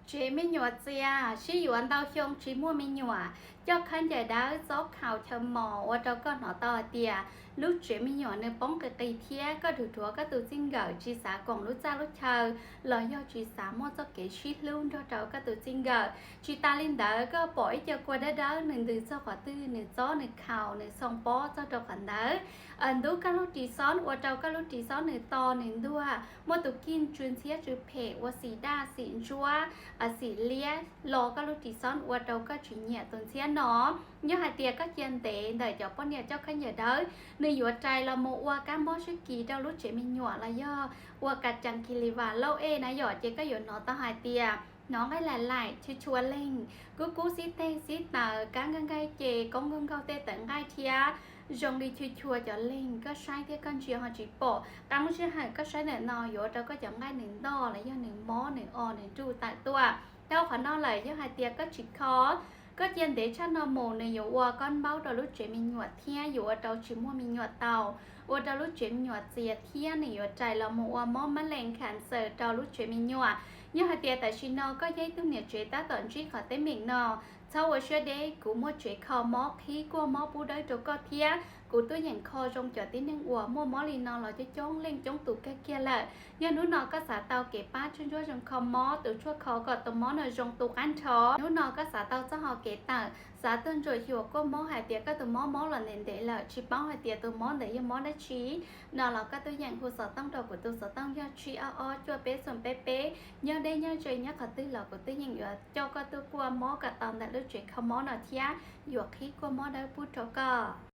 Tsev me nyuam txias, sib yuav ntau xyoo tsis muaj me nyuam, coj khaub ncaws dawb, txob khaus chaw mos ua rau koj hnov tau hais tias lub tsev me nyuam nws poob qis qis thiab koj dhuav dhuav koj tus txij nkawm tsis xav koom lub txaj lub chaw, los yog tsis xav muaj txoj kev sib hlub nrog rau koj tus txij nkawm. Tsis tas li ntawd, koj pom ib co kua dawb dawb nws ntws txog qhov twg nws txob nws khaus nws xoo pob txog rau qhov ntawd. Ntub koj lub ris xob ua rau koj lub ris xob nws to nws ntuag, muaj tus kij tsw ntxhiab tsw phem ua xim daj xim ntsuab, xim liab los koj lub ris xob ua rau koj tsis nyiam tus ntxhiab no. Yog hais tias koj cia ntev ntawm cov poj niam coj khaub ncaws dawb, nws yuav rais los mus ua kab mob sib kis rau lub tsev me nyuam los yog ua kas ras kis li vas lauj ej na yom, ces koj yuav hnov tau hais tias hnov nqaij laim laim, chua chua leeg, kub kub xib teg xib taws, kab nqaij nqaij ces koob nkaug nkaug tej tawv nqaij thiab zoo li chua chua cov leeg, koj saib thiab koj ntsia ho tsis pom. Qee lub sij hawm koj saib ntawm no yuav ua rau koj cov nqaij nws ntoj los yog nws mob nws o nws nruj tawm tuaj. Dhau qhov no lawm, yog hais tias koj tsis kho, koj cia ntev tshaj no mus nws yuav ua koj npaub rau lub tsev me nyuam thiab yuav ua rau tsis muaj me nyuam tau, ua rau lub tsev me nyuam txias thiab nws yuav rais los mus ua mob mab lees khav xaws rau lub tsev me nyuam. Yog hais tias tam sim no koj yog ib tug niam tsev tab tom ntsib qhov teeb meem no, txhob ua siab deb, kuv muaj tsev kho mob qhib kuaj mob pub dawb rau koj thiab. Kuv tuaj yeem kho zoo cov tib neeg uas muaj mob li no los coob coob leej coob tus kawg kiag lawm. Yog hnub no koj xav tau kev pab tshuaj ntsuab zoo kho mob, tus tshuaj kho kom tus mob no zoo tu qab nrho, hnub no koj xav tau txoj hau kev tawm, xav tuaj ntsuam xyuas kuaj mob hais tias koj tus mob mob los ntev ntev lawm tsis paub hais tias tus mob ntawd yog mob dab tsi no los koj tuaj yeem hu xov tooj rau kuv tus xov tooj yog tsib ob ob cuaj peb xoom peb peb. Nyob deb nyob ze nyob qhov twg los kuv tuaj yeem yuav coj koj tuaj kuaj mob kom tau ntawm lub tsev kho mob no thiab yuav qhib kuaj mob dawb pub rau koj.